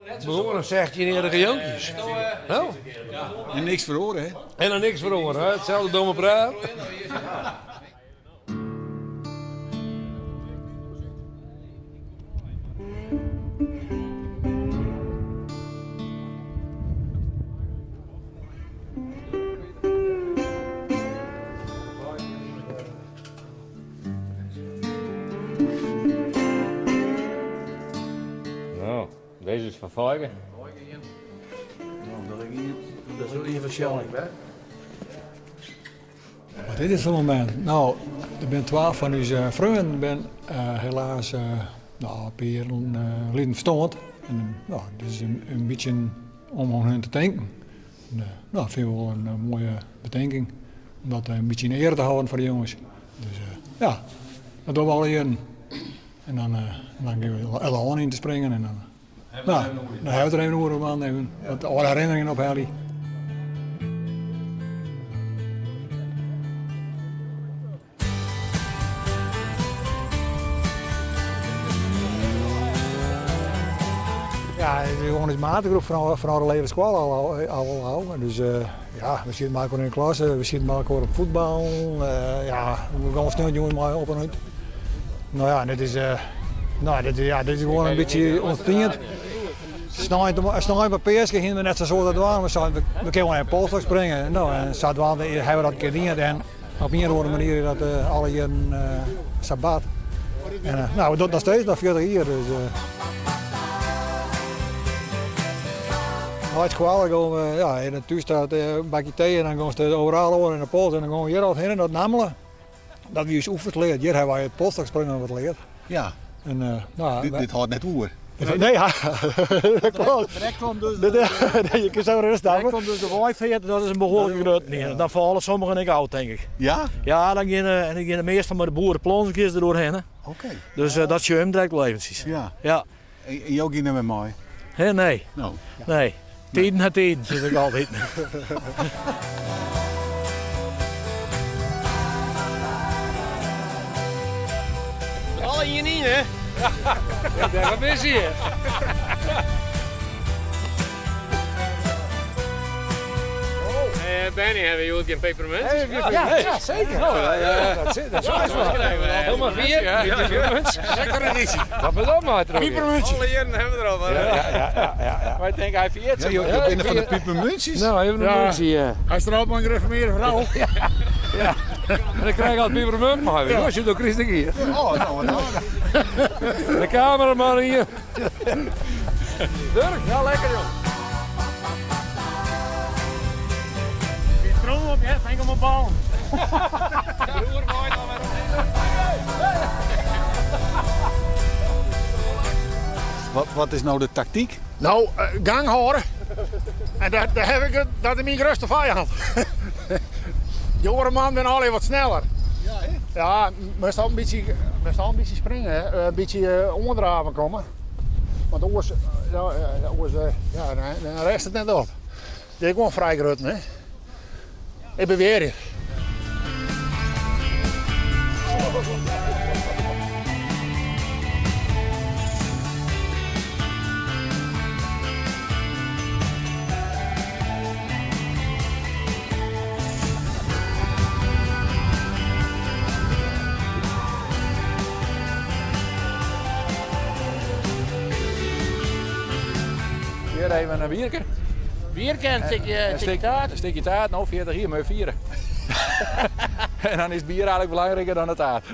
Gewoan 16-jierrige jonkjes. No. En niks feroare, hè? En noch niks feroare, hè? Itselde domme praat. No, dizze is fan Feike. Dat is ien fan Sjalling, hè? Wat is dit foar momint? No, der binne twa fan ús freonen binne helaas no, in pear jierren lyn ferstoarn. En no, dit is in bytsje om oan hun te tinken. En, no, dat fyn ik wol in moaie betinking. Om dat in bytsje yn eare te hâlden foar de jonges. Dus ja, dat dogge we alle jierren. En dan, dan gean we it lân yn te springen en dan, nou, dan hawwe we it der even oer, man, even wat âlde herinneringen ophelje. Ja, it is gewoan ús mategroep fan de legere skoalle al al. Dus ja, we sitte mei elkoar yn de klasse, we sitte mei elkoar op fuotbal. Ja, we gean sneontejûn mei op en út. No ja, dit is, no, dit, ja, dit is gewoan in bytsje ûntstien. Snein op Peaske hiene we net sa'n soad te dwaan. We seinen, we kinne wol even polsstôk springe. No, en sadwaande hawwe we dat in kear dien. En op ien of oare manier is dat alle jierren sa bard. En no, we dogge it noch steeds, noch 40 jier. Dus, Nei skoalle gong we, ja, yn de thús in bakje tee en dan gongen se overal oan in de pols en dan gongen we hjir al hinne, dat nammele. Dat wie ús oefensleat. Hjir hawwe wy it polsstokspringen wat leard. Ja. En, no, dit hâldt net oer. Nee, ja. Dat klopt. Direkt komt dus de, je kunt zo rustig Direkt komt dus de weifeart, dat is in behoarlike grutte. Ja. Dan falle sommigen ek ôf, tink ik. Ja? Ja, dan gean, en dan gean de measten mei de boereplonsjes der oerhinne. Oké. Dus dat sjoch je him direkt wol eventsjes. Ja. Ja. En jo gean net mear mei? Hè, nee. No. Nee. Tiden ha tiden, sis ik altyd. Alle ien yn, hè? Ja, dêr is hy. Benny, hawwe we hjoed gjin pepermunt? Ja, ja, seker. Ja, dat is dat is wel. Helemaal vier. Pepermunt. Lekkere editie. Wat we dan maar Pepermuntje. Alle jierren hawwe we der al wat. Ja, ja, ja, ja. Maar ik denk hij vergeet Ja, jo binne fan de pepermuntjes. Nou, even een muntje. Ja. Hij is er al een gereformeerde vrouw. Ja. En dan krijg ik altijd pepermunt maar. Ja. Als je door Christen hier. Oh, nou, nou. De cameraman hier. Dirk, ja lekker joh. Die stroom op, ja, denk om een bal. Broer, mooi dan maar. Wat is nou de taktyk? Nou, gang hâlde. En dat, daar heb ik het, dat is myn grutste fijand. De oare man binne allegear wat sneller. Ja, hè? Ja, moatst al in bytsje, moatst al in bytsje springen, hè. In bytsje oandraven komme. Want oars, ja, oars, ja, dan rêst it net op. Dit is gewoan frij grut, hè. Ik bewear it. Hjir even in bierke. Bierke en in stikje taart. In stikje taart, no 40 jier, moatte we fiere. En dan is it bier eigentlik belangriker dan de taart.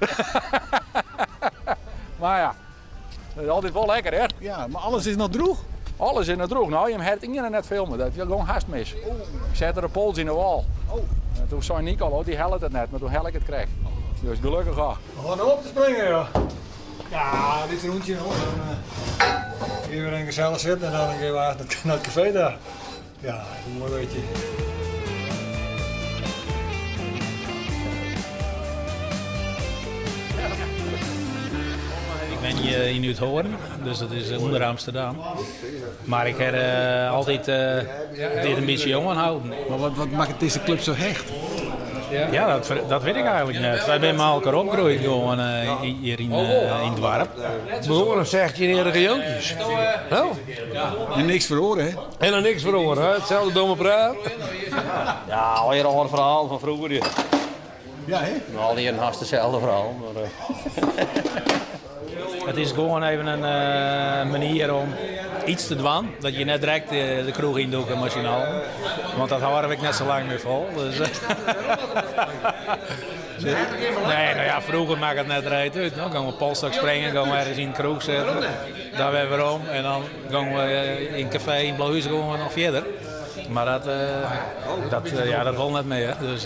Mar ja, it is altyd wol lekker, hè? Ja, mar alles is noch drûch? Alles is noch drûch. No, jim hawwe it iene net filme, dat gong hast mis. Ik sette de pols yn de wâl. En toen sei Nicole, oh, dy hellet it net, mar toen helle ik it krekt. Dus gelokkich al. We gaan op te springen, ja. Ja, dit rûntsje nog. Dan hier weer een gezellig zitten en dan gaan we eigenlijk naar het café daar. Ja, dat is een mooi weetje. Ik wenje yn Uithoorn, dus dat is ûnder Amsterdam. Mar ik ha altyd dit in bytsje oanholden. Mar wat makket dizze klup sa hecht? Ja, dat, dat wit ik eigenlik net. Wy binne mei elkoar opgroeid gewoan hjir yn it doarp. Gewoan 16-jarige jonkjes. No? En niks feroare, hè? En noch niks feroare, hè? Itselde domme praat. Ja, allegear âlde ferhalen fan froeger. Ja. Ja, hè? Nou, allegear hast itselde ferhaal. Mar, It is gewoan even in manier om yts te dwaan. Dat je net direkt de kroech yndûke mei syn allen. Want dat hâlde we ek net sa lang mear fol. Dus nee, no ja, froeger makke it net reet út. No gongen we polsstok springen, gongen we ergens yn de kroech sitten. Dan wer werom en dan gongen we yn it kafee yn Blauhús gewoan noch fierder. Mar dat, dat, ja, dat wol net mear. Dus,